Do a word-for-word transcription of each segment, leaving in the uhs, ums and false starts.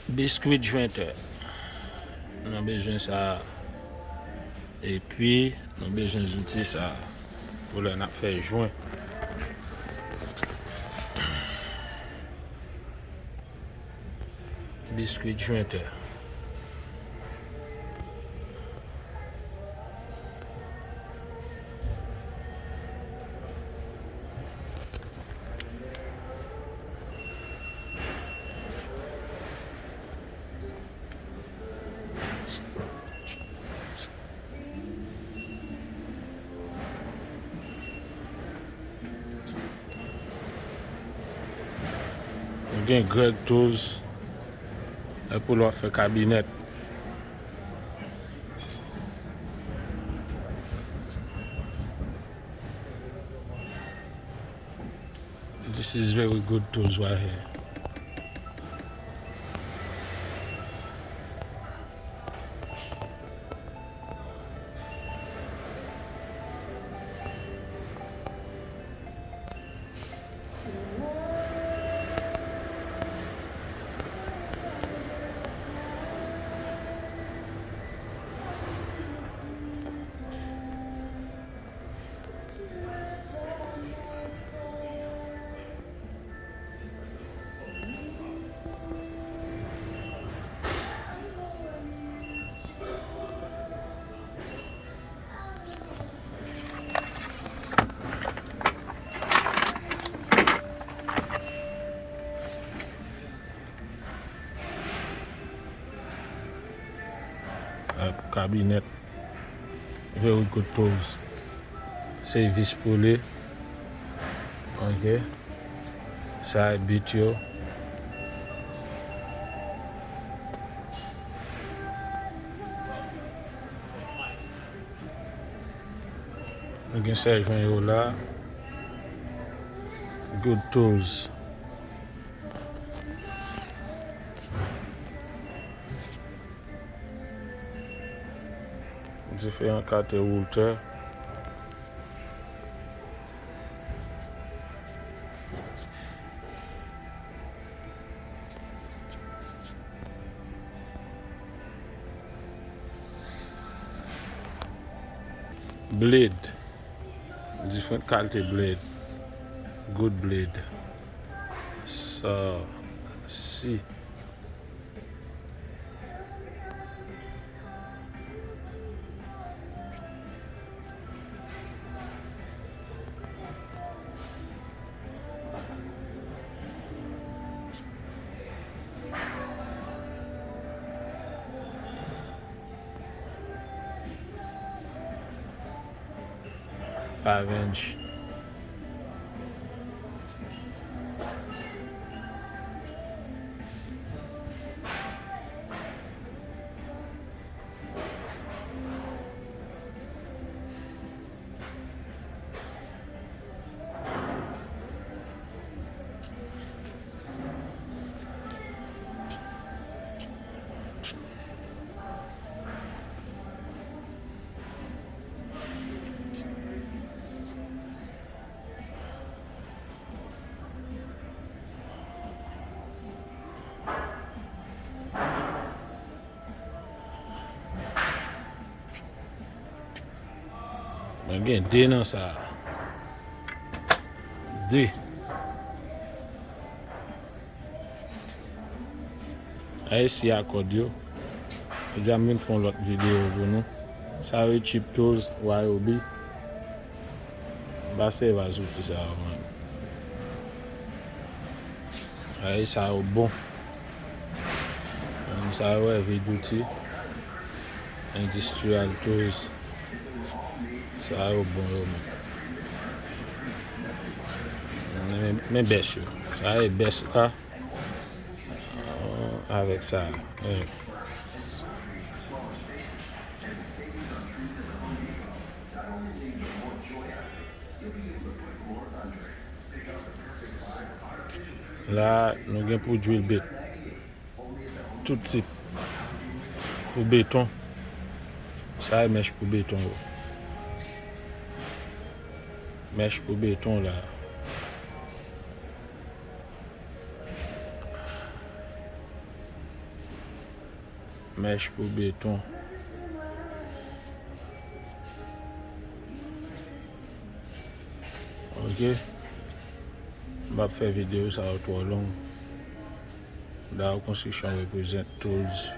Biscuit jointeur. Nou bezwen sa. Epi, nou bezwen zouti sa pou lè n ap fè jwen. Biscuit jointeur. Nou gen Greg Tools, e pou lè w ap fè kabinèt. This is very good tools right here. Sa pou kabinèt. Very good tools. Se vis pou li. Ok. Sa e bit yo. Nou gen sèjwen yo la. Good tools. Diferan kalite woultè. Blade. Diferan kalite blade. Good blade. Sa, si. Five inch. Mwen gen de nan sa a. De. Ayisyen a kòd yo. Jodi a m vin fè yon lòt videyo pou nou. Sa yo cheap tools, Y O B. M pa sèvi a zouti sa yo, man. Ay, sa yo bon. Sa yo heavy duty. Industrial tools. Sa yo bon yo menm. Men, men bèch yo. Sa e bèch la. Avèk sa. La, nou gen pou drill bit. Tout tip. Pou beton. Sa e mèch pou beton yo. Mèch pou beton la. mèch pou beton. Ok. M p ap fè videyo sa yo twò long. Dao Construction represent tools,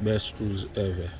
best tools ever.